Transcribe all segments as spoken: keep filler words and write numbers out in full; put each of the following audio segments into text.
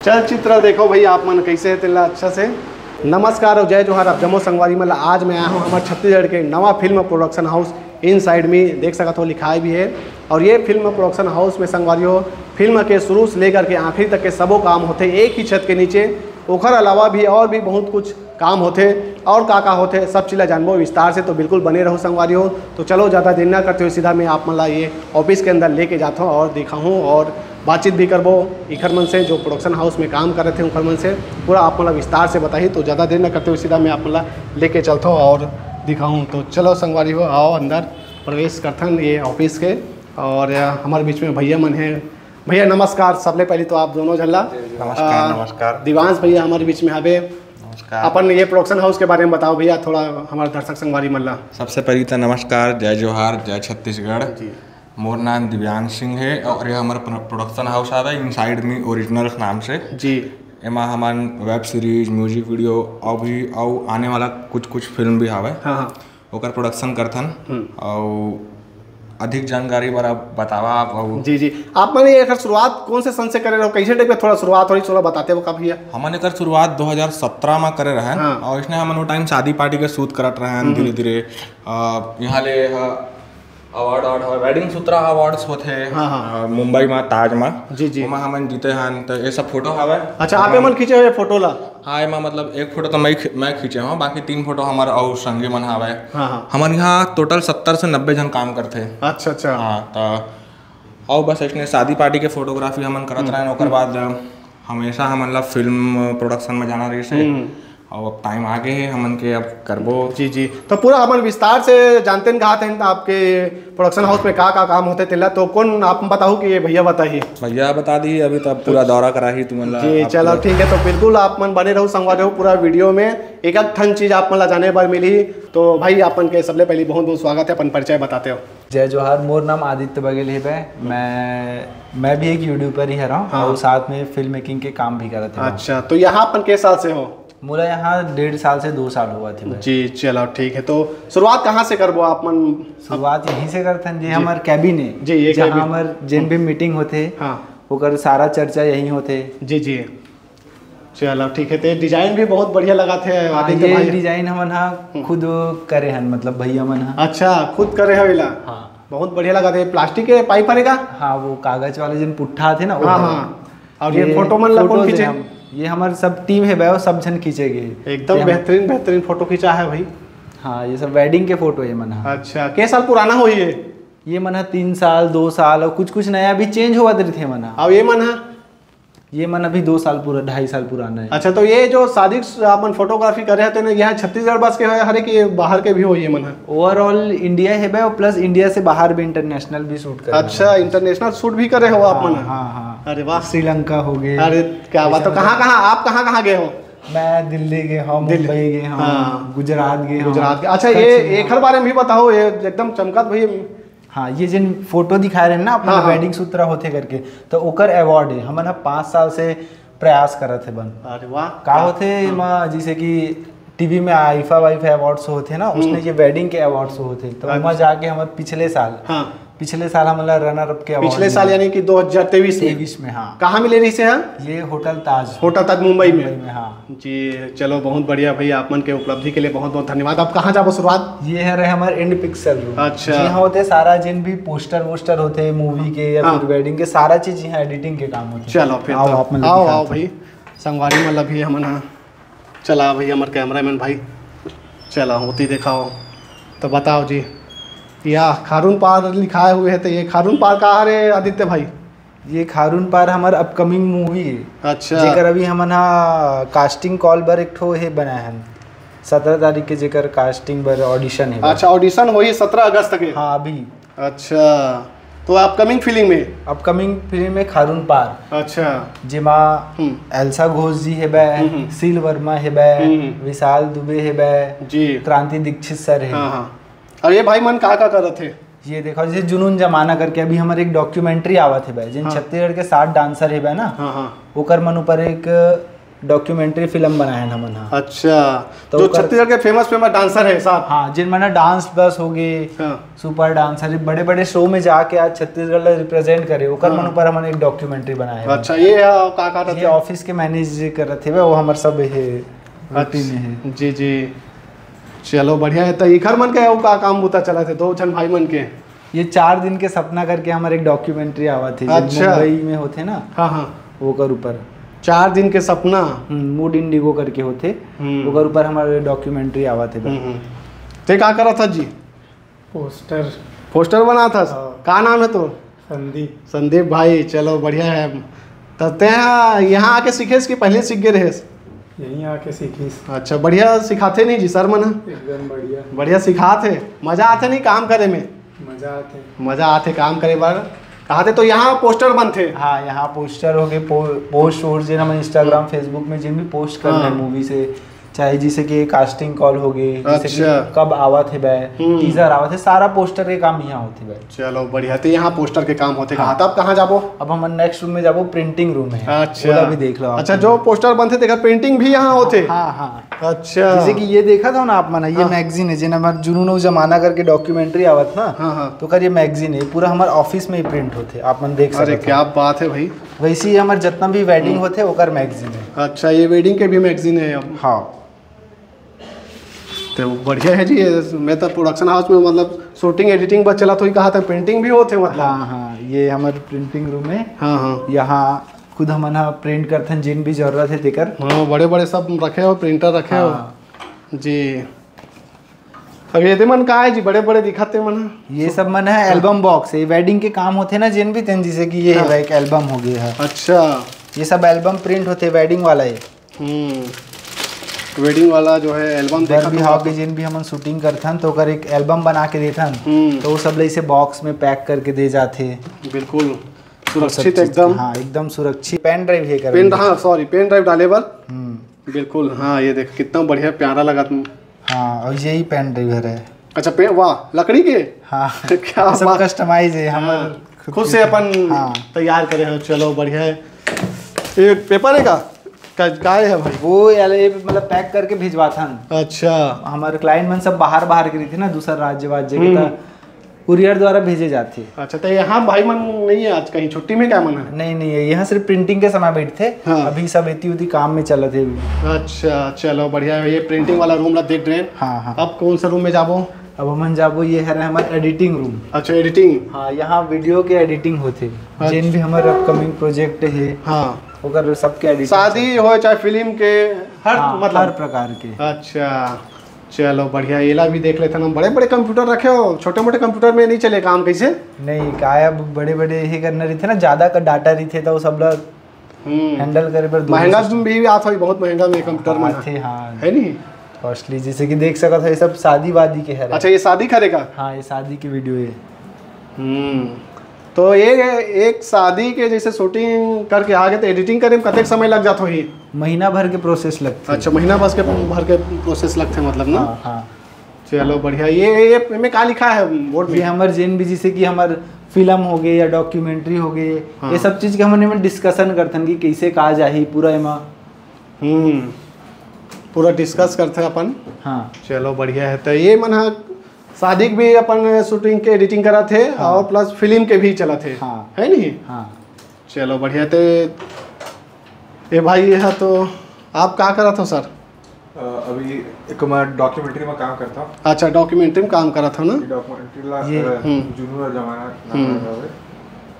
चलचित्र देखो भैया, आप मन कैसे है तेला अच्छा से। नमस्कार और जय जोहार, आप जम्मो संगवारी मन ला। आज मैं आया हूँ हमारे छत्तीसगढ़ के नवा film production house inside me, देख सकत हो लिखाए भी है। और ये फिल्म प्रोडक्शन हाउस में संगवारी हो, फिल्म के शुरू से लेकर के आखिरी तक के सबो काम होते एक ही छत के नीचे। ओखर अलावा भी और भी बहुत कुछ काम होथे और का का होथे, सब चीज ला जानबो विस्तार से। तो बिल्कुल बने रहो संगवारी हो। तो चलो, ज़्यादा देर ना करते हुए सीधा मैं आप मन ला ये ऑफिस के अंदर लेके जाता हूँ और दिखाहूँ और बातचीत भी करबो इखर मन से, जो प्रोडक्शन हाउस में काम करत हे उखर मन से। पूरा आप मन ला विस्तार से बताही। तो ज़्यादा देर ना करते हुए सीधा मैं आप मन ला लेके चलता हूँ और दिखाहूँ। तो चलो संगवारी हो, आओ अंदर प्रवेश करथन ये ऑफिस के। और अ, हमारे बीच में भैया मन हैं। भैया नमस्कार, सबले पहले तो आप दोनों झन ला। नमस्कार, अ, नमस्कार। दिवांश भैया हमारे बीच में हवे। नमस्कार। अपन ये प्रोडक्शन हाउस के बारे में बताओ भैया, थोड़ा हमारे दर्शक संगवारी मन ला। सबसे पहले तो नमस्कार, जय जोहार, जय छत्तीसगढ़। जी। मोर नाम दिव्यांश सिंह है और ये हमारा प्रो-, प्रोडक्शन हाउस आ रहा है इनसाइड मी ओरिजिनल्स नाम से। जी। एमा हमन वेब सीरीज, म्यूजिक वीडियो, अभी अउ आने वाला कुछ कुछ फिल्म भी हावय। हाँ, हाँ। ओकर प्रोडक्शन करथन। हम्म। अउ अधिक जानकारी बर आप बतावा आप अउ जी, जी। आप मन ये एकर शुरुआत कौन से सन से करे रहो, कैसे टाइप के थोड़ा शुरुआत होइस, थोड़ा बताते हो का भैया? हमन एकर शुरुआत दो हज़ार सत्रह में करे रहन। हाँ। और इसने हमन वो टाइम शादी पार्टी के शूट करत रहन। हम्म। धीरे धीरे अ, यहाँ ले ह-, अवार्ड, अवार्ड हवय, वेडिंग सूत्रा अवार्ड्स होथे, हाँ, हाँ। अ, मुंबई मा, ताज मा। जी, जी। ओमा हमन जीते हन, त ये सब फोटो हवय। अच्छा, आप एमन खींचे हुए फोटो ला? हाँ, एमा मतलब एक फोटो तो मैं खी-, मैं खींचे हूँ, बाकी तीन फोटो हमर अउ संगी मन हवय। हाँ, हाँ। हमन यहाँ टोटल सत्तर से नब्बे झन काम करथे। अच्छा, अच्छा। हाँ, त अउ बस इसने शादी पार्टी के फोटोग्राफी हमन करत हम्म। रहन, ओकर बाद हमेशा हमन ला फिल्म प्रोडक्शन में जाना रहिस हे। हम्म। अउ अब टाइम आ गे हे हमन के, अब करबो। जी, जी। तो पूरा हमन विस्तार से जानते न कहात हन आपके प्रोडक्शन हाउस में का, का काम होथे तेला। तो कौन आप बताहू कि ये भैया बताही? भैया बता दी, अभी तो पूरा दौरा कराही तुमन ला। जी, आप चलो पूरा ठीक है। तो बिल्कुल आप मन बने रहो संगवारी हो पूरा वीडियो में, एक एक ठन चीज आप मन ला जाने बर मिलही। तो भाई आप मन के सबले पहले बहुत बहुत स्वागत है, अपन परिचय बताते हो। जय जोहार, मोर नाम आदित्य बघेल हे बे। मैं, मैं भी एक यूट्यूबर ही हरव हाँ। और साथ में फिल्म मेकिंग के काम भी करत हरव। अच्छा, तो यहाँ अपन के साल से हो? मोला यहाँ डेढ़ साल से दो साल होवत हे बे। जी, चलो ठीक है। तो शुरुआत कहाँ से करबो आप मन? शुरुआत यहीं से करथन, जी। हमर कैबिन है, जी, ये जहाँ कैबिन। हमर जेन भी हम्म। मीटिंग होथे, हाँ। ओकर सारा चर्चा यहीं होथे। जी, जी। चलो ठीक है, ते डिजाइन भी बहुत बढ़िया लगा थे हाँ, आदित्य ये भाई। डिजाइन हमन हा हम्म। खुद करे हन, मतलब भैया मन हा। अच्छा, खुद करे हव एला? हाँ। बहुत बढ़िया लगा थे। प्लास्टिक के पाइप हरे का? हाँ, वो कागज वाले जिन पुट्ठा थे ना, वो हाँ, हरे। हाँ। और ये ये फोटो मन ला कौन फोटोज खींचे? हम, ये हमारे सब टीम है भाई, वो सब जन खींचे गए। एकदम ये हम बेहतरीन, बेहतरीन फोटो खींचा है भाई। हाँ, ये सब वेडिंग के फोटो है मन हा। अच्छा, के साल पुराना हो ये? ये मन हा तीन साल, दो साल और कुछ कुछ नया भी चेंज होवत रहिथे मन हा। अब ये मन हा? ये मन अभी दो साल पूरा, ढाई साल पुराना है। अच्छा, तो ये जो शादी स-, अपन फोटोग्राफी करे हैं, तो ये यहाँ छत्तीसगढ़ बस के हरे कि ये बाहर के भी हो ये मन है? ओवरऑल इंडिया है बे, प्लस इंडिया से बाहर भी इंटरनेशनल भी शूट करे हैं। अच्छा, इंटरनेशनल शूट भी करे हो आप हाँ, मन? हाँ, हाँ। अरे वाह। श्रीलंका हो गए। अरे क्या बात है। ऐसे कहाँ, मतलब कहाँ, आप कहाँ, कहाँ गए हो? मैं दिल्ली गए हूँ, दिल्ली। मुंबई गए हूँ, हाँ। गुजरात गए हूँ, गुजरात के। अच्छा, कच्छ ये गए हूँ। एकर बारे में भी बताओ, ये एकदम चमकत भैया। हाँ, ये जिन फोटो दिखाए रहे ना अपन हाँ, हाँ। वेडिंग सूत्रा होथे करके, तो ओकर अवार्ड है। हमन ह पाँच साल से प्रयास करत हे बन। अरे वाह। का हाँ, होथे हाँ। एमा, जैसे कि टीवी में आईफा वाईफा अवार्ड शो होथे ना, हम्म। उसने ये वेडिंग के अवार्ड शो होथे, तो अच्छा। ओमा जाके हमर पिछले साल, हाँ। पिछले साल हमन ला रनर अप के अवार्ड पिछले साल मिले। यानी कि दो हज़ार तेईस में? तेईस में, हाँ। कहाँ मिले रहिसे, हाँ? ये होटल ताज। होटल ताज मुंबई में? मुंबई में, हाँ। जी, चलो, बहुत बढ़िया भैया, आप मन के उपलब्धि के लिए बहुत बहुत धन्यवाद। अब कहाँ जाबो शुरुआत? ये है रहे हमारे एंड पिक्चर रूम। अच्छा। जी हाँ, होते सारा जिन भी पोस्टर वोस्टर होते हैं मूवी के या हाँ। फिर वेडिंग के, सारा चीज यहाँ एडिटिंग के काम होते हैं। चलो फिर आओ, तो। आप मन आओ, दिखाते आओ हैं। भाई, संगवारी मन ला भी हमन हाँ। चला भैया, हमारे कैमरामैन भाई, चला होती दिखाओ। तो बताओ जी, या खारून पार लिखाए हुए है, तो ये खारून पार कहाँ रे आदित्य भाई? ये खारून पार हमार अपकमिंग मूवी है। अच्छा। जेकर अभी हमन हा कास्टिंग कॉल बर एक ठो हे बनाए हन, सत्रह तारीख के जेकर कास्टिंग बर ऑडिशन है। अच्छा, ऑडिशन होही सत्रह अगस्त के? हाँ, अभी। अच्छा, तो अपकमिंग फिल्म है? अपकमिंग फिल्म है खारून पार। अच्छा। जेमा हम्म। एल्सा घोष जी हेबे, हम्म, हम्म। सील वर्मा हेबे, हम्म, हम्म। विशाल दुबे हेबे, जी। क्रांति दीक्षित सर है। हाँ, हाँ। और ये भाई मन का, का करत है? ये देखो, जैसे जुनून जमाना करके अभी हमारे एक डॉक्यूमेंट्री आवत हेबे, जिन हाँ। छत्तीसगढ़ के सात डांसर हेबे ना, हाँ, हाँ। ओकर मन ऊपर एक डॉक्यूमेंट्री फिल्म बनाए हन हमन ह। अच्छा। तो जो ओकर- छत्तीसगढ़ के फेमस फेमस डांसर है साहब। हाँ, जिन मन डांस बस हो गए, हाँ। सुपर डांसर, बड़े बड़े शो में जाके आज छत्तीसगढ़ ला रिप्रेजेंट करे, ओकर हाँ। मन ऊपर हमन एक डॉक्यूमेंट्री बनाए हन। अच्छा, ये है, का का ये रहते? ऑफिस के मैनेज करत हे, वो हमर सब हे रूटीन हे। जी जी, चलो बढ़िया है। तो इखर मन के अउ का काम बुता चलत हे दो झन भाई मन के? ये चार दिन के सपना करके हमर एक डॉक्यूमेंट्री आवत हे, जो अच्छा। मुंबई में होथे ना, हाँ हाँ, ओकर ऊपर। चार दिन के सपना। हम्म, मूड इंडिगो करके होथे, हम्म। ओकर ऊपर हमर डॉक्यूमेंट्री आवत हे। हम्म, हम्म। ते का करत हस जी? पोस्टर। पोस्टर बनात हस? हाँ। का नाम है तोर? संदीप। संदीप भाई, चलो बढ़िया है। त ते यहाँ आके सीखेस कि पहले सीख गए रहेस? यहीं आके सीखिस। अच्छा, बढ़िया सिखाथे नहीं जी सर मन? एकदम बढ़िया। बढ़िया सिखाथे। मजा आथे नहीं काम करे में? मजा आथे। मजा आथे काम करे बर। कहाथे तो यहाँ पोस्टर बनथे। हाँ, यहाँ पोस्टर हो गए, पो, पोस्ट वोस्ट, जेन हमन इंस्टाग्राम, फेसबुक में जिन भी पोस्ट करना है हाँ। मूवी से, चाहे जैसे कि कास्टिंग कॉल हो गए, जैसे कि अच्छा। कब आवत हे बै, हम्म। टीजर आवत हे, सारा पोस्टर के काम यहाँ होथे बै। चलो बढ़िया, तो यहाँ पोस्टर के काम होथे। हाँ। कहा तब कहाँ जाबो? अब हमन नेक्स्ट रूम में जाबो, प्रिंटिंग रूम है। अच्छा। ओला भी देख लो आप। अच्छा, जो पोस्टर बनथे तेकर प्रिंटिंग भी यहाँ होथे? हाँ, हाँ। अच्छा। जैसे कि ये देखा था ना आप मन, ये हाँ। मैगजीन है, जेन हमर जुनून अउ जमाना करके डॉक्यूमेंट्री आवत ना, हाँ, हाँ। तो ओकर ये मैगजीन है, पूरा हमर ऑफिस में ही प्रिंट होथे, आप मन देख अरे सकत क्या हो। बात है भाई। वैसे ही हमर जितना भी वेडिंग होथे ओकर मैगजीन है। अच्छा, ये वेडिंग के भी मैगजीन है अब? हाँ। तो बढ़िया है जी। ये मैं तो प्रोडक्शन हाउस में मतलब शूटिंग एडिटिंग बस चलत होही कहा था, प्रिंटिंग भी होथे मतलब? हाँ, हाँ, ये हमर प्रिंटिंग रूम है। हाँ हाँ। यहाँ खुद हमन ह प्रिंट करथन, जिन भी जरूरत है तेकर। हाँ, बड़े बड़े सब रखे हो, प्रिंटर रखे हो। हाँ। जी। अब ये दे मन का है जी, बड़े बड़े दिखत हे मन? ये सब मन है एल्बम बॉक्स, ये वेडिंग के काम होथे ना, जिन भी तेन, जैसे कि ये हाँ। है एक एल्बम हो गया है, अच्छा। ये सब एल्बम प्रिंट होथे, वेडिंग वाला है। हम्म। वेडिंग वाला जो है एल्बम बर देखा भी तो हाव आप- के जिन भी हमन शूटिंग करथन तो ओकर एक एल्बम बना के देथन, हम्म। तो वो सब ला इसे बॉक्स में पैक करके दे जाथे। बिल्कुल सब सुरक्षित चीज एकदम। के, हाँ, एकदम सुरक्षित। पेन ड्राइव है कर पेन, हाँ सॉरी, पेन ड्राइव डाले बर। हम्म। बिल्कुल, हाँ, ये देख कितना बढ़िया प्यारा लगा तुम। हाँ, और यही पेन ड्राइव है। अच्छा, पेन, वाह, लकड़ी के? हाँ। क्या सब बात। कस्टमाइज है हाँ, हमारे खुद से अपन हाँ। तैयार करे हो। चलो बढ़िया है। ये पेपर है का? का, काय है भाई? वो यार ये मतलब पैक करके भिजवाथन। अच्छा। हमारे क्लाइंट मन सब बाहर बाहर के रहिथे ना, दूसर राज्य वाज्य के, हम्म। त कुरियर द्वारा भेजे जाथे। अच्छा, तो यहाँ भाई मन नहीं है आज, कहीं छुट्टी में क्या मन है? नहीं, नहीं, ये यहाँ सिर्फ प्रिंटिंग के समय बैठथे। हाँ। अभी सब एती उती काम में चलत हे। अच्छा, चलो बढ़िया है। ये प्रिंटिंग वाला रूम ला देख रहे हैं। हाँ, हाँ। अब कौन सा रूम में जाबो? अब हमन जाबो, ये हरे हमार एडिटिंग रूम। अच्छा, एडिटिंग। हाँ, यहाँ वीडियो के एडिटिंग होथे। अच्छा। जिन भी हमारे अपकमिंग प्रोजेक्ट है, हाँ, ओकर सबके एडिटिंग। शादी हो चाहे फिल्म के, हर हाँ, मतलब हर प्रकार के। अच्छा, चलो बढ़िया। एला भी देख लेथन हम। बड़े बड़े कंप्यूटर रखे हो, छोटे मोटे कंप्यूटर में नहीं चले काम कैसे? नहीं, काय अब बड़े बड़े ये करना रहिथे ना, ज्यादा का डाटा रहिथे, तो वो सब ला हम्म। हैंडल करे बर दो महंगा system। भी आत होई, बहुत महंगा में कंप्यूटर में। आथे, हाँ। है नहीं? कॉस्टली, जैसे कि देख सकत हो, ये सब शादी वादी के हरे। अच्छा, ये शादी करे का? हाँ, ये शादी की वीडियो है। हम्म। तो ये एक शादी के जैसे शूटिंग करके आ गए तो एडिटिंग करे में कतेक समय लग जात होही? महीना भर के प्रोसेस लगथे। अच्छा, महीना बस के भर के प्रोसेस लगथे मतलब ना? हाँ, हाँ। चलो बढ़िया। ये ये में का लिखा है बोर्ड ये में? हमर जेन भी, जैसे कि हमर फिल्म हो गए या डॉक्यूमेंट्री हो गए, हाँ। ये सब चीज के हमन एमा डिस्कशन करथन कि कैसे का जाही पूरा एमा। हम्म, पूरा डिस्कस करथे अपन। हाँ। चलो बढ़िया है। तो ये मन हा शादी के भी अपन शूटिंग के एडिटिंग करत हे हाँ। और प्लस फिल्म के भी चलत हे, हाँ। है नहीं? हाँ। चलो बढ़िया। तो ये भाई, ये है तो आप का करत हो सर? अ, अभी एक मैं डॉक्यूमेंट्री में काम करता हूँ। अच्छा, डॉक्यूमेंट्री में काम करत हो ना? ये डॉक्यूमेंट्री ला ये- अ, हम्म। जुनून और जमाना नाम हम्म। रहता है।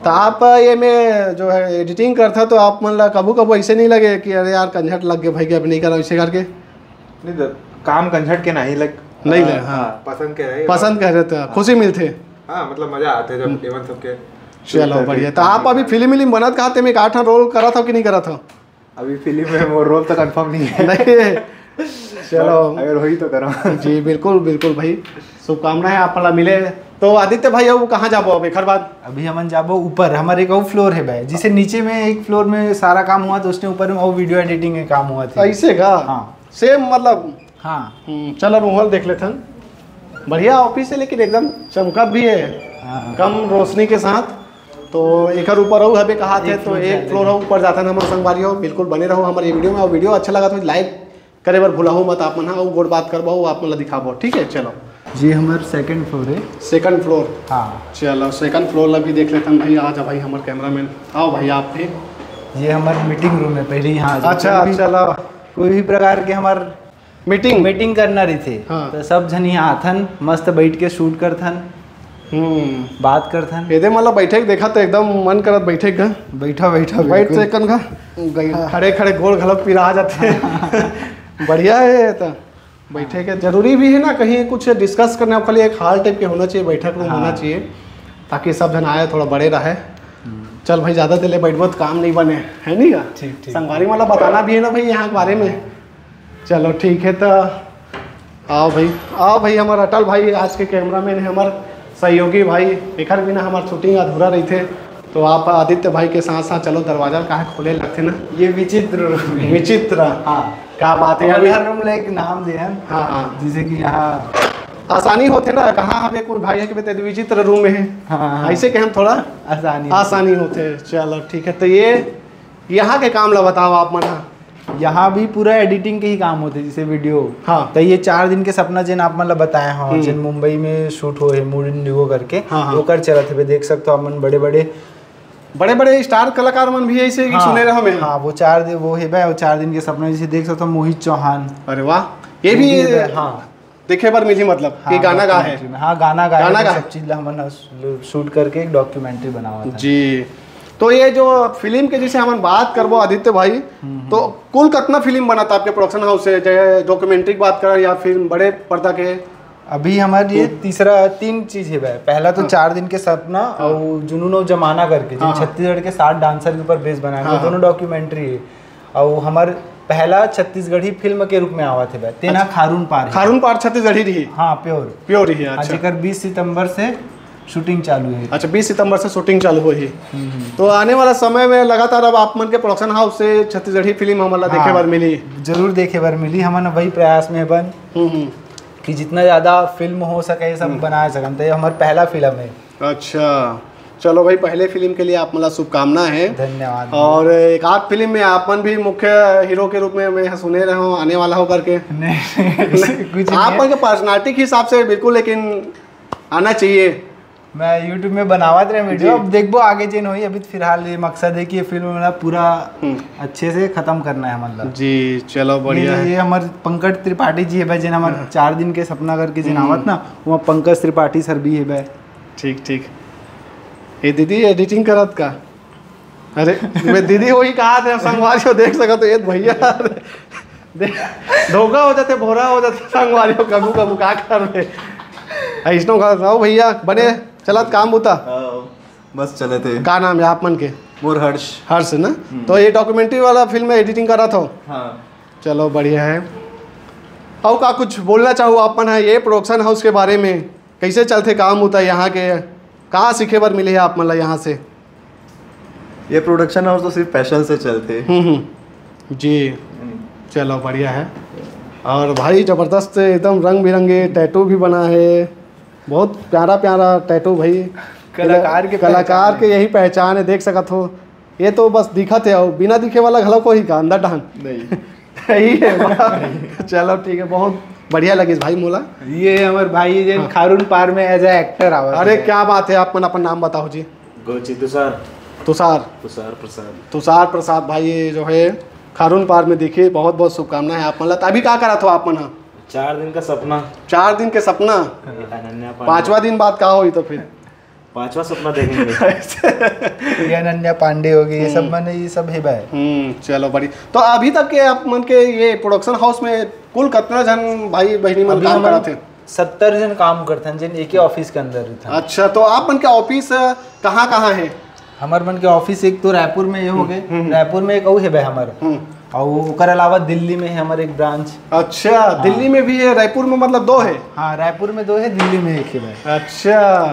तो आप ये में जो है एडिटिंग करता तो आप मन ला कभू कभू ऐसे नहीं लगे कि अरे यार कंझट लग गए भाई कि अब नहीं करा ऐसे करके? नहीं तो काम कंझट के नहीं, लाइक नहीं ले, हाँ। पसंद के है। पसंद कह रहे थे, खुशी मिलते। हाँ, मतलब मजा आते जब एवन सबके चलो बढ़िया। तो आप अभी फिल्म विल्म बनत का ते में एक आठ रोल करत हो कि नहीं करत हो? अभी फिल्म में वो रोल तो कंफर्म नहीं है। नहीं। चलो। अगर होई तो करो। जी बिल्कुल बिल्कुल भाई, शुभकामनाएं आप ला मिले। तो आदित्य भाई, अब कहाँ जाबो अब एकर बाद? अभी हमन जाबो ऊपर, हमारे एक और फ्लोर है भाई, जिसे नीचे में एक फ्लोर में सारा काम हुआ तो उसने ऊपर में और वीडियो एडिटिंग के काम हुआ था। ऐसे का? हाँ। सेम मतलब। हाँ। हम्म, चलो रूम हॉल देख लेथन। बढ़िया ऑफिस है लेकिन एकदम चमकत भी है, हाँ। कम रोशनी के साथ। तो एकर ऊपर अउ हबे कहात हे, एक तो floor एक जादा floor हे। अउ ऊपर जाथन हमर संगवारी हो। बिल्कुल बने रहो हमर ये video में, अउ video अच्छा लगा तो like करे बर भुलाहू मत आप मन ह, अउ गोठ बात करबो, अउ आप मन ला दिखाबो, ठीक है? चलो। जी, हमर second floor हे। Second floor। हाँ। चलो, second floor ला भी देख लेथन भाई। आ जा भाई हमर cameraman, आओ भाई आप भी। ये हमर meeting room हे, पहले यहाँ अच्छा, कोई भी, अच्छा, ला। कोई भी प्रकार के हमर मीटिंग? मीटिंग करना रहिथे, हाँ। तो सब झन यहाँ आथन, मस्त बैठ के shoot करथन, हम्म। बात करथन। एदे मतलब बैठे के देखा तो एकदम मन करत बैठे का। बैठा, बैठा, बैठ बिल्कुल। तो एकन का, गई, हाँ। खड़े, खड़े गोड़ घलो पिरा जाथे। बढ़िया है ये तो। बैठे के जरूरी भी है ना, कहीं कुछ discuss करना हो, खाली एक hall type के होना चाहिए, बैठक room हाँ। होना चाहिए, ताकि सब झन आए, थोड़ा बड़े रहे। हम्म। चल भाई, ज्यादा देर ले बैठबो तो काम नहीं बने, है नहीं का? ठीक, ठीक। संगवारी वाला बताना भी है ना भाई यहाँ के बारे में। चलो ठीक है, तो आओ भाई, आओ भाई, हमर अटल भाई आज के cameraman है, हमर सहयोगी भाई, एकर बिना हमर shooting अधूरा रहिथे। तो आप आदित्य भाई के साथ साथ चलो, दरवाजा काहे खोले लगथे ना? ये विचित्र room है। विचित्र। हाँ। क्या बात है, हमर अभी हर room ला एक नाम दे हैं। हाँ, हाँ। जैसे कि यहाँ आसानी होथे ना, कहाँ हमें कोई भाई है कि बेटे विचित्र room में है, हाँ, हाँ। ऐसे के हम थोड़ा आसानी आसानी होथे। चलो ठीक है, तो ये यहाँ के काम ला बताओ आप मन हा। यहाँ भी पूरा editing के ही काम होथे, जैसे video। हाँ। तो ये चार दिन के सपना जेन आप मन ला बताए हो, हम्म। जेन मुंबई में shoot होए हे, Mood Indigo करके, हाँ, हाँ। ओकर चलत हवे, देख सकते हो आप मन बड़े-बड़े बड़े-बड़े star कलाकार मन भी ऐसे कि हाँ, सुने रहो मैं। हाँ, वो चार दिन, वो हेबे, वो चार दिन के सपना, जैसे देख सकते हो मोहित चौहान। अरे वाह, ये ये भी भी हेबे, हाँ। देखे बर मिलही, मतलब कि हाँ, गाना गा है। Documentary में। हाँ, गाना गा है, गाना वो गा सब है। चीज ला हमन ह shoot करके एक documentary बनावत है। जी, तो ये जो film के जैसे हमन बात करबो आदित्य भाई, हम्म, हम्म। तो कुल कितना film बनत आपके production house से, चाहे documentary की बात करा या film बड़े पर्दा के? अभी हमारे लिए हम्म। तीसरा, तीन चीज हेबे। पहला तो हाँ। चार दिन के सपना हाँ। और जुनून और जमाना करके, जो हाँ, हाँ। छत्तीसगढ़ के सात dancer के ऊपर base बनाए, हाँ, वो हाँ। दोनों documentary है। और हमार पहला छत्तीसगढ़ी film के रूप में आवत हेबे, तेना अच्छा। खारून पार है। खारून पार छत्तीसगढ़ी रही? हाँ, pure। Pure ही है, हाँ, अच्छा। जेकर बीस सितंबर से shooting चालू है। अच्छा, बीस सितंबर से shooting चालू होही। हम्म, हम्म। तो आने वाला समय में लगातार अब आप मन के production house से छत्तीसगढ़ी film हमन ला देखे हाँ, बर मिली। जरूर देखे बर मिली। हमन वही प्रयास में बन हम्म, हम्म। कि जितना ज्यादा film हो सके, सब हम्म। बना सकन। तो ये हमार पहला film है। अच्छा, चलो भाई, पहले film के लिए आप मन ला शुभकामना है। धन्यवाद। और एक आध film में आप मन भी मुख्य hero के रूप में मैं सुने रहे हूँ आने वाला हो करके। नहीं, नहीं, कुछ नहीं आप है। मन के personality के हिसाब से बिल्कुल, लेकिन आना चाहिए। मैं YouTube में बनावत रहे video, जी। अब देखबो आगे जेन होई। अभी तो फिलहाल ये मकसद है कि ये film मेरा पूरा हम्म। अच्छे से खत्म करना है, मतलब। जी, चलो, ये बढ़िया जो है। ये हमारे पंकज त्रिपाठी जी है भाई, जेन हमारे हाँ। चार दिन के सपना करके जेन हम्म। आवत ना, वो पंकज त्रिपाठी sir भी है भाई। ठीक, ठीक। ये दीदी editing करत का? अरे, मैं दीदी वही कहा थे, संगवारी हो देख सकत हो, ये भैया। दे-, धोखा हो जाथे, भोरा हो जाथे, संगवारी हो, कभू, कभू का करबे? अइसनो का, आओ भैया, बने चलत काम बुता? हाँ, बस चलत हे। का नाम है आप मन के? मोर हर्ष। हर्ष ना? हम्म। तो ये documentary वाला film में editing करत हो? हाँ। चलो, बढ़िया है। अउ का कुछ बोलना चाहू आप मन ह ये production house के बारे में? कैसे चलथे काम होता है यहाँ के? का सीखे बर मिले है आप मन ला यहाँ से? ये production house तो सिर्फ passion से चलथे। हम्म, हम्म। जी। हम्म। चलो, बढ़िया है। और भाई, जबरदस्त, एकदम रंग बिरंगे tattoo भी बना है, बहुत प्यारा प्यारा tattoo भाई। कलाकार के कलाकार पहचान के है। यही पहचान है, देख सकत हो। ये तो बस दिखत है, और बिना दिखे वाला घलो कोई का अंदर डहन? नहीं। यही है। चलो, ठीक है, बहुत बढ़िया लगिस भाई मोला। ये हमर भाई जेन हाँ। खारून पार में as a actor आवत अरे, है। क्या बात है, आप मन अपन नाम बताओ जी। गोची तुषार। तुषार। तुषार प्रसाद। तुषार प्रसाद भाई, ये जो है खारून पार में दिखे, बहुत बहुत शुभकामनाएं आप मन ला। तो अभी का करत हो आप मन ह? चार दिन का सपना। चार दिन के सपना? अनन्या पांडे। पांचवा दिन बाद का होई तो फिर? पांचवा सपना देखेंगे। ये अनन्या पांडे हो गई, ये सब हम्म। मन, ये सब है भाई। हम्म, चलो, बड़ी। तो अभी तक के आप मन के ये production house में कुल कितना जन भाई बहिनी मन अभी काम हमन करत हे? सत्तर जन काम करथन, जेन एके office के अंदर रहिथन। अच्छा, तो आप मन के office, अ, कहाँ-कहाँ हे? हमर मन के office एक तो रायपुर में ये हो गए, हम्म, हम्म। रायपुर में एक अउ हे भाई हमर। हम्म। अउ ओकर अलावा दिल्ली में है हमर एक branch। अच्छा, हाँ। दिल्ली में भी है, रायपुर में मतलब दो है? हाँ, रायपुर में दो है, दिल्ली में एक है भाई। अच्छा,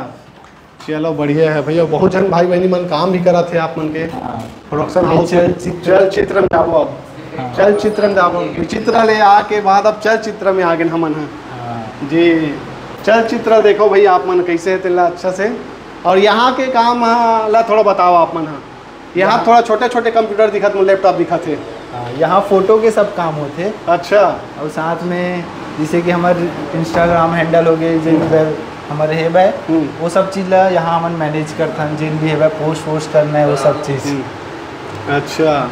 चलो, बढ़िया है भैया। बहुत जन भाई बहिनी मन काम भी करत हे आप मन के हाँ। production ये house में। चलचित्र। चलचित्र में जाबो अब। हाँ। चलचित्र में जाबो। विचित्र ले आके बाद अब चलचित्र में आ गए हमन ह। हाँ। जी, चलचित्र देखो भाई आप मन कैसे है तेला अच्छा से। और यहाँ के काम, हाँ, ला थोड़ा बताओ आप मन, हाँ। यहाँ यहाँ थोड़ा छोटे-छोटे computer दिखत, laptop दिखत हे। हाँ, यहाँ photo के सब काम होथे। अच्छा। और साथ में जैसे कि हमर Instagram handle हो गए, जेन हम्म। बर हमर हे बे, हम्म। वो सब चीज ला यहाँ हमन manage करथन, जेन भी हे बे, post वोस्ट करना है, वो सब चीज। हम्म। अच्छा,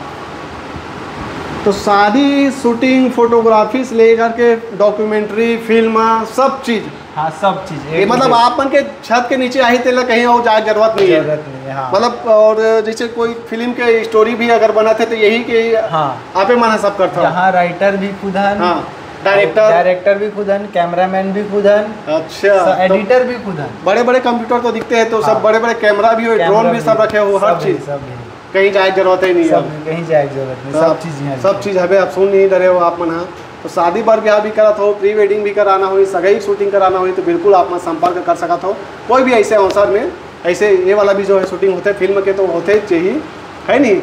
तो शादी shooting, photography से लेकर के documentary, film, सब चीज। हाँ, सब चीज, A ये to मतलब Z। आप मन के छत के नीचे आही, तेला कहीं और जाए जरूरत नहीं है। जरूरत नहीं है, हाँ। मतलब, और जैसे कोई film के story भी अगर बनत हे, तो यही के हाँ। आपे मन ह सब करथव। यहाँ writer भी खुद हन, हाँ, director। Director भी खुद हन, cameraman भी खुद हन, अच्छा, स-, तो editor भी खुद हन। बड़े-बड़े computer तो दिखते हैं, तो सब हाँ। बड़े-बड़े camera भी हो, camera drone भी, भी, सब रखे हो, हर सब चीज। है, सब है। कहीं जाए जरूरत ही नहीं है सब अब। कहीं जाए जरूरत नहीं, तो सब आप चीज यहाँ सब है। चीज हवे, आप सुन नहीं डरे हो आप मन, हाँ। तो शादी बर ब्याह भी करत हो, pre wedding भी कराना होही, सगाई shooting कराना होही, तो बिल्कुल आप मन संपर्क कर सकत हो। कोई भी ऐसे अवसर में, ऐसे ये वाला भी जो है shooting होथे, film के तो होथे चाहिए, है नहीं?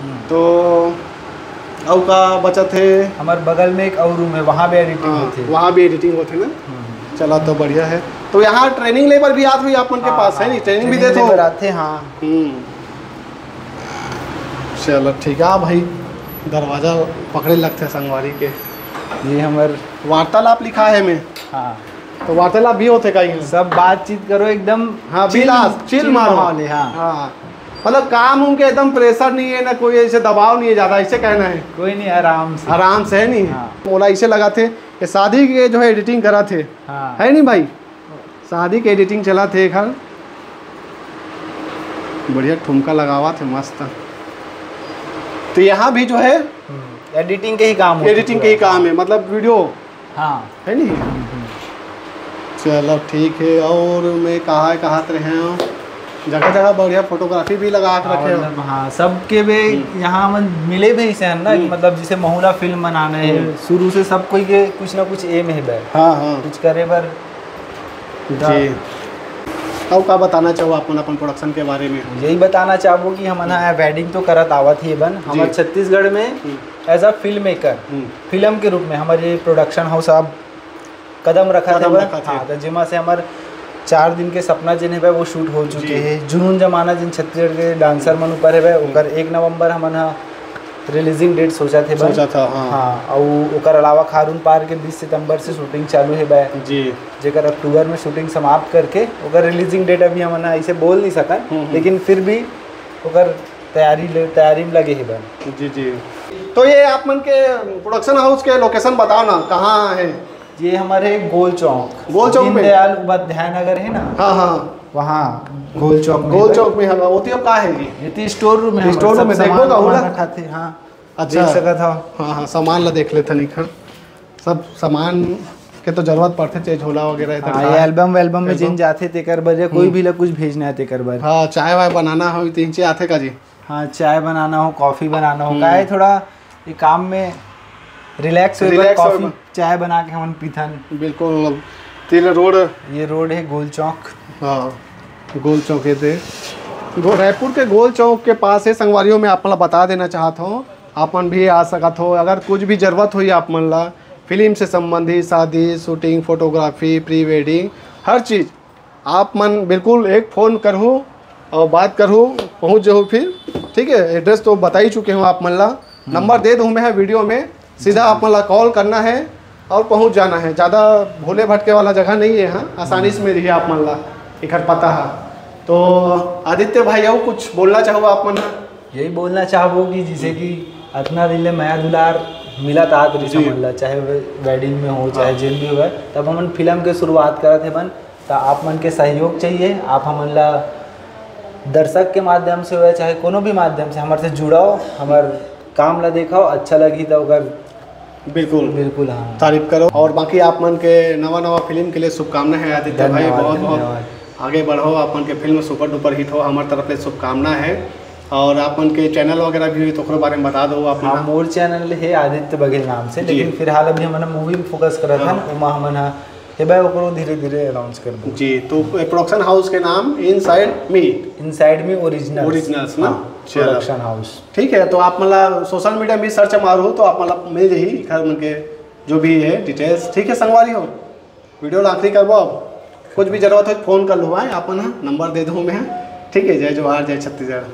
हम्म। तो अउ का बचत हे? हमर बगल में एक और room है, वहाँ भी editing हाँ, होथे। वहाँ भी editing होथे ना? हम्म। चला, तो बढ़िया है। तो यहाँ training ले बर भी आत होही आप मन के हाँ, पास, है हाँ, नहीं? Training भी training देत ले हो? बर आथे, हाँ। हम्म। चलो, ठीक है भाई, दरवाजा पकड़े लगथे संगवारी के। ये हमर वार्तालाप लिखा है में। हाँ। तो वार्तालाप भी होथे का इहाँ? सब बातचीत करो एकदम हाँ, chill, बिलास, chill chill मारो। माहौल है, हाँ। हाँ। मतलब काम उम के एकदम pressure नहीं है, ना कोई ऐसे दबाव नहीं है ज्यादा, ऐसे कहना है? कोई नहीं, आराम से। आराम से है नहीं? हाँ। मोला ऐसे लगा थे कि शादी के जो है editing करा थे, हाँ। है नहीं भाई? शादी के editing चला थे एखर। बढ़िया ठुमका लगावा थे, मस्त। तो यहाँ भी जो है हम्म, editing के ही काम होथे editing के ही पूरा। काम है, मतलब video हाँ। है नहीं? हम्म, हम्म। चलो ठीक है, और मैं कहा, कहा रहे हो, जगह जगह बढ़िया photography भी लगा के हाँ, रखे हो। मतलब, हाँ, सबके बे हम्म। यहाँ मन मिले भी ऐसे हैं ना, कि हम्म। मतलब जैसे महुआ film बनाना है, हम्म। शुरू से सब कोई के कुछ ना कुछ aim है बे। हाँ, हाँ। कुछ करे बर जी। अउ का बताना चाहो आप मन अपन production के बारे में? यही बताना चाहबो कि हमन ह wedding तो करत आवत ही बन, हमर जी। छत्तीसगढ़ में हम्म। As a film maker, hmm. Film के रूप में हमर ये production house अब कदम रखत कदम हवय। रखत हे। हाँ, तो जेमा से हमर चार दिन के सपना जेन हवय, वो shoot हो चुके जी। हे। जुनून जमाना जेन छत्तीसगढ़ के dancer मन ऊपर हवय, हम्म। ओकर एक नवंबर हमन ह releasing date सोचत हे बन। सोचत हे, हाँ। हाँ, अउ ओकर अलावा खारून पार के बीस सितंबर से shooting चालू हे बे। जी। जेकर अक्टूबर में shooting समाप्त करके ओकर releasing date अभी हमन ह अइसे बोल नहीं सकन, हम्म, हम्म। लेकिन फिर भी ओकर तैयारी ले, तैयारी में लगे हे बन। जी, जी। तो ये आप मन के production house के location बताओ ना, कहाँ है? ये हमारे गोल चौक, गोल चौक में? दीनदयाल उपाध्याय नगर है ना? हाँ, हाँ। वहाँ गोल चौक में गोल है। चौक में हमारा, वो तो का है जी? ये तो store room है, ये store हमारा room सब है, देखो सामान का वामान होला? रखा थे, हाँ। अच्छा। देख सकत हो। हाँ, हाँ, सामान ला देख लेथन इखर। सब सामान के तो जरूरत पड़थे, चाहे झोला वगैरह इधर हाँ, का ये है। Album वेल्बम में album। जिन जाथे तेकर बर, या कोई हम्म। भी ला कुछ भेजना है तेकर बर। हाँ, चाय वाय बनाना हो तो इनसे आथे का जी? हाँ, चाय बनाना हो, coffee बनाना हो, हम्म। का है थोड़ा ये काम में relax हो, relax हो। Coffee, चाय बना के हमन पीथन। बिल्कुल, अब तेल road। ये road है गोल चौक। हाँ, गोल चौक ये दे। गो-, रायपुर के गोल चौक के पास है संगवारियों, मैं आप ला बता देना चाहता हूँ, आप मन भी आ सकत हो। अगर कुछ भी जरूरत होई आप मन ला, film से संबंधित, शादी, shooting, photography, pre wedding, हर चीज, आप मन बिल्कुल एक phone करहु और बात करहु, पहुँच जाहु फिर, ठीक है। Address तो बता ही चुके हूँ आप मन ला, हम्म। Number दे दूँ मैं video में, सीधा जी। आप मन ला call करना है और पहुँच जाना है। ज़्यादा भूले भटके वाला जगह नहीं है, हाँ, आसानी से मिलही आप मन ला एकर पता है। तो आदित्य भाई, अउ कुछ बोलना चाहो आप मन ला? यही बोलना चाहबो कि जैसे कि अतना दिन ले मया दुलार मिलत आत रहिस जी। हमन ला, चाहे वे-, wedding में हो, चाहे हाँ। जेन भी होवय, तब हमन film के शुरुआत करत हे बन, त आप मन के सहयोग चाहिए। आप हमन ला दर्शक के माध्यम से होवय, चाहे कोनो भी माध्यम से हमर से जुड़ाव, हमर काम ला देखाव, अच्छा लगही त ओकर बिल्कुल। बिल्कुल, हाँ। तारीफ करो। और बाकी आप मन के नवा नवा film के लिए शुभकामना है आदित्य भाई, धन्यवाद, बहुत बहुत धन्यवाद। आगे बढ़ो, आप मन के film super duper hit हो, हमर तरफ से शुभकामना है। और आप मन के channel वगैरह भी होई तो ओकरो बारे में बता दो आप हाँ, मन। मोर channel है आदित्य बघेल नाम से, जी। लेकिन फिलहाल अभी हमन movie में focus करत हन, हाँ। ओमा हमन ह हेबे ओकरो धीरे धीरे announce कर दो। जी, तो production house के नाम Inside Me। Inside Me Originals। Originals ना? हाँ, चलो। Production house। ठीक है, तो आप मन ला social media में search मारो तो आप मन ला मिल जाही, एकर मन के जो भी है details। ठीक है संगवारी हो, video ला आखिरी करबो अब। कुछ भी जरूरत हो, फोन कर लो भाई, अपन ह नंबर दे दूँ मैं ह। ठीक है, जय जोहार, जय छत्तीसगढ़।